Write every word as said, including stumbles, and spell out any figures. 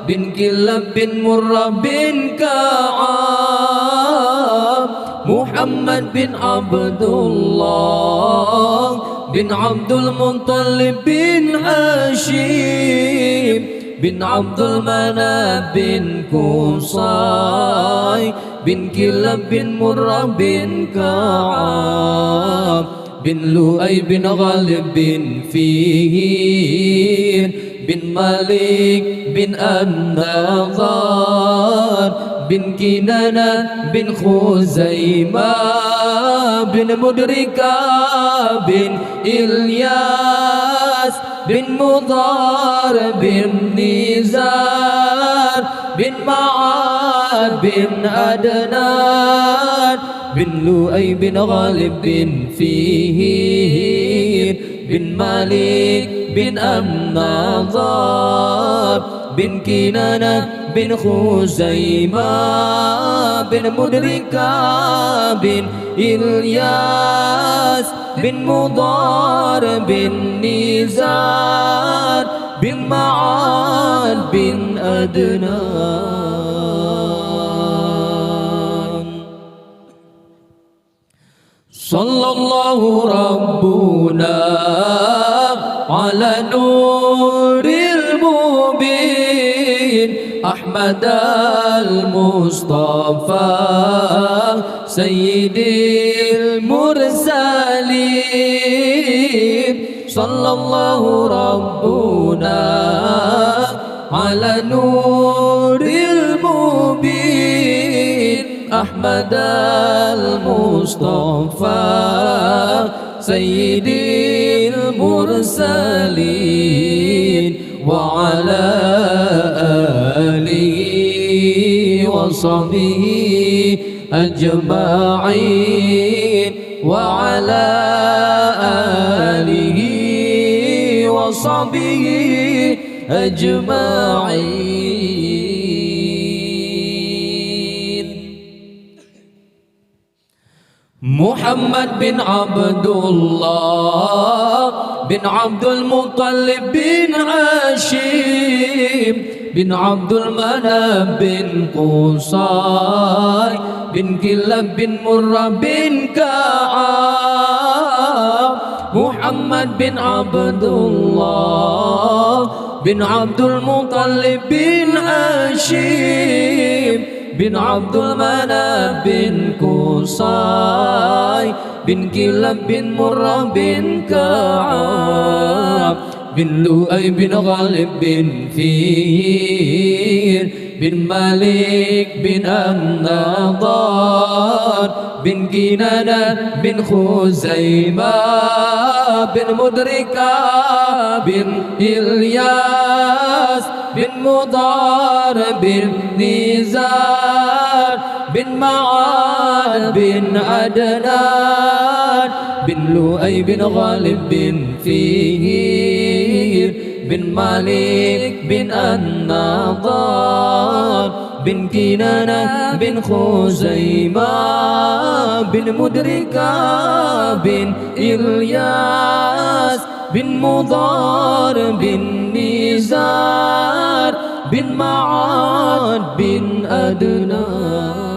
بن كلاب بن مرة بن كعب، محمد بن عبد الله بن عبد المطلب بن هاشم بن عبد المناف بن قصي بن كلاب بن مرة بن كعب بن لؤي بن غالب بن فهر بن مالك بن النضر بن كنانة بن خزيمة بن مدركة بن إلياس بن مضر بن نزار بن معد بن عدنان بن لؤي بن غالب بن فهر بن مالك بن النضر بن كنانة بن خزيمة بن مدركة بن إلياس بن مضر بن نزار بن معد بن عدنان. صلى الله ربنا على نور المبين أحمد المصطفى سيد المرسلين. صلى الله ربنا على نور المبين أحمد المصطفى سيد المرسلين وعلى آله وصحبه أجمعين وعلى آله وصحبه أجمعين. محمد بن عبد الله بن عبد المطلب بن هاشم بن عبد المناف بن قصي بن كلاب بن مرة بن كعب، محمد بن عبد الله بن عبد المطلب بن هاشم بن عبد المناف بن قصي بن كلاب بن مرة بن كعب بن لؤي بن غالب بن فهر بن مالك بن النضر بن كنانة بن خزيمة بن مدركة بن إلياس بن مضر بن نزار بن معد بن عدنان بن لؤي بن غالب بن فهر بن مالك بن النضر بن كنانة بن خزيمة بن مدركة بن إلياس بن مضر بن نزار بن معد بن عدنان.